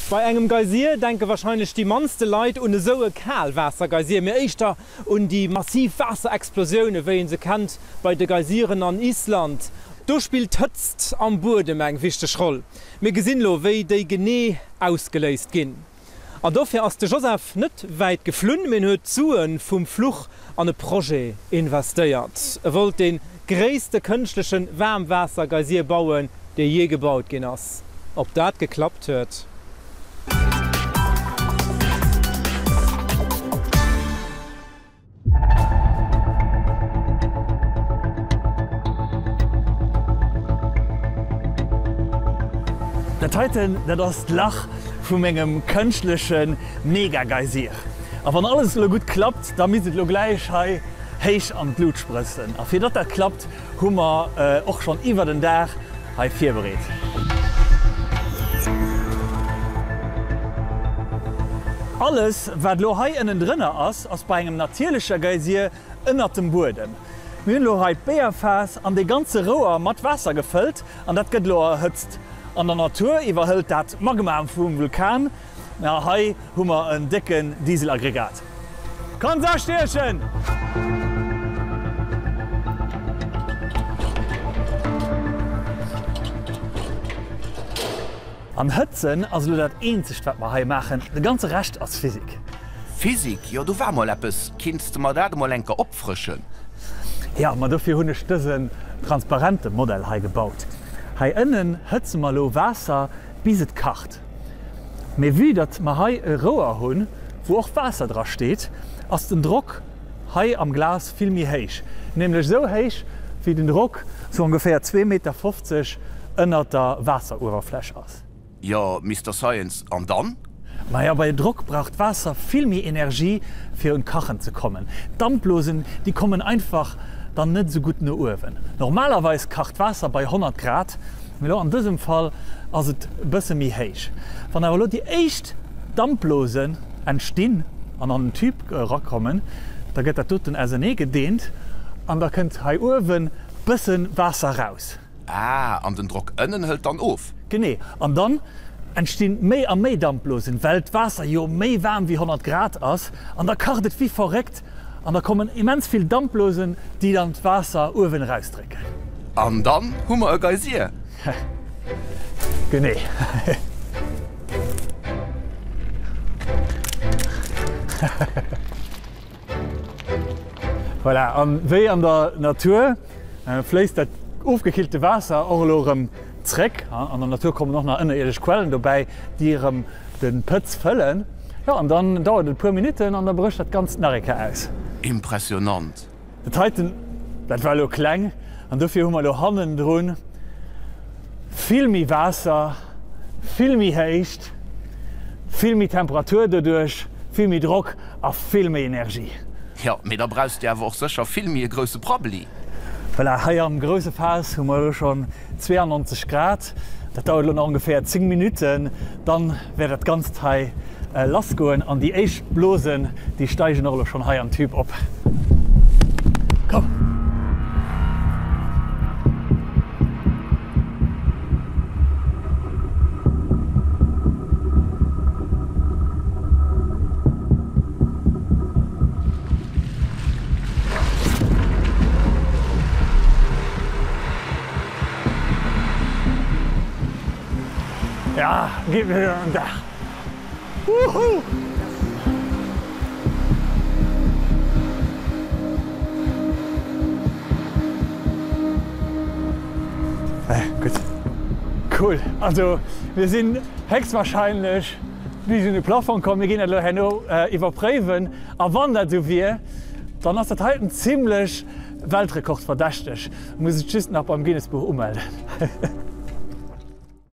Bei engem Geysir denke warscheinlech déi mannste Leit un esou e Kalwaassergeysir, mee éischter un déi massiv Waasserexplosiounen, wéi een se kennt bei de Geysiren an Island. Do spillt d'Hëtzt am Buedem eng wichteg Roll. Mir gesinn elo, wéi déi genee ausgeléist ginn. An dofir ass de Joseph net wäit geflunn, mee en huet d'Sue vum Fluch an e Projet investéiert. E wollt dee gréisste kënschtleche Waarmwaasser-Geysir bauen, dee jee gebaut ginn ass. Ob dat geklappt huet? Dat heiten, dat ass d'Lach vu mengem kënschtleche Mega-Geysir. A wann alles elo gutt klappt, da misst et elo gläich hei héich an d'Lut sprëtzen. A fir datt dat klappt, hu mer och schonn iwwer den Dag hei virbereet. Alles wat elo hei ënnendrënner ass, ass bei engem natierlecher Geysir ënnert dem Buedem. Mir hunn elo hei d'Béierfaass an dee ganze Rouer mat Waasser gefëllt an dat gëtt elo erhëtzt. An der Natur iwwerhëlt dat d'Magma vum Vulkan. Mä hei hu mer en décken Dieselaggregat. Kanns astiechen! An hëtzen ass elo dat eenzegt wat mer hei maachen, de ganze Rescht ass Physik. Physik, jo do war mol eppes. Kinns de mer dat emol enker opfrëschen? Jo, ma dofir hunn ech dësen transparente Modell hei gebaut. Hei ënnen hëtze mer elo Waasser bis et kacht. Mee vue datt mer hei e Rouer hunn, wou och Waasser dra steet, ass den Drock hei am Glas vill méi héich. Nämlech esou héich, wéi den Drock sou ongeféier 2,50 Meter ënnert der Waasseruewerfläch ass. Jo, Mister Science, an dann? Maja, bei Drock brauch d'Waasser vill méi Energie, fir un d'Kachen ze kommen. D'Dampblosen, déi kommen einfach dann net esou gutt no uewen. Normalerweis kacht d'Waasser bei 100 Grad, Mee elo an dësem Fall ass et e bësse méi héich. Wann awer elo déi éischt Dampblosen entstinn an an den Tube erakommen, da gëtt dat doten ausernee gedeent an da kënnt hei uewen bësse Waasser raus. Ah, an den Drock ënnen hëlt dann of? Genee, an dann entstinn méi a méi Dampblosen, well d'Waasser jo méi waarm wéi 100 Grad ass an da kacht et wéi verréckt An da kommen immens vill Dampblosen, déi dann d'Waasser uewen erausdrécken. An dann hu mer e Geysir! Genee. Voilà, an wéi an der Natur fléisst dat ofgekillte Waasser och elo erëm zréck. An der Natur kommen och nach ënnerierdesch Quellen dobäi, déi erëm de Pëtz fëllen. Jo, an dann dauert et e puer Minutten an da brécht dat Ganzt nach eng Kéier aus. Impressionant! Dat heiten, dat war elo kleng an dofir hu mer elo hannendrun vill méi Waasser, vill méi Héicht, vill méi Temperatur doduerch, vill méi Drock a vill méi Energie. Jo, mee da brauchs de awer och sécher vill méi e grousse Prabbeli. Voilà, hei am grousse Faass hu mer elo schonn 92 Grad. Dat dauert elo nach ongeféier 10 Minutten, dann wäert dat Ganzt hei lass goen an déi éischt Blosen, déi steigen och elo schonn hei am Tube op. Komm! Ja, geet mir un den Dag. Woohoo! Gutt. Cool. Also mir sinn héchstwahrscheinlech bis un de Plafong komm. Mir ginn dat elo herno iwwerpréiwen. A wann dat esou wier, dann ass dat heiten zimlech weltrekordverdächteg. Muss et just nach beim Guinness-Buch umellen.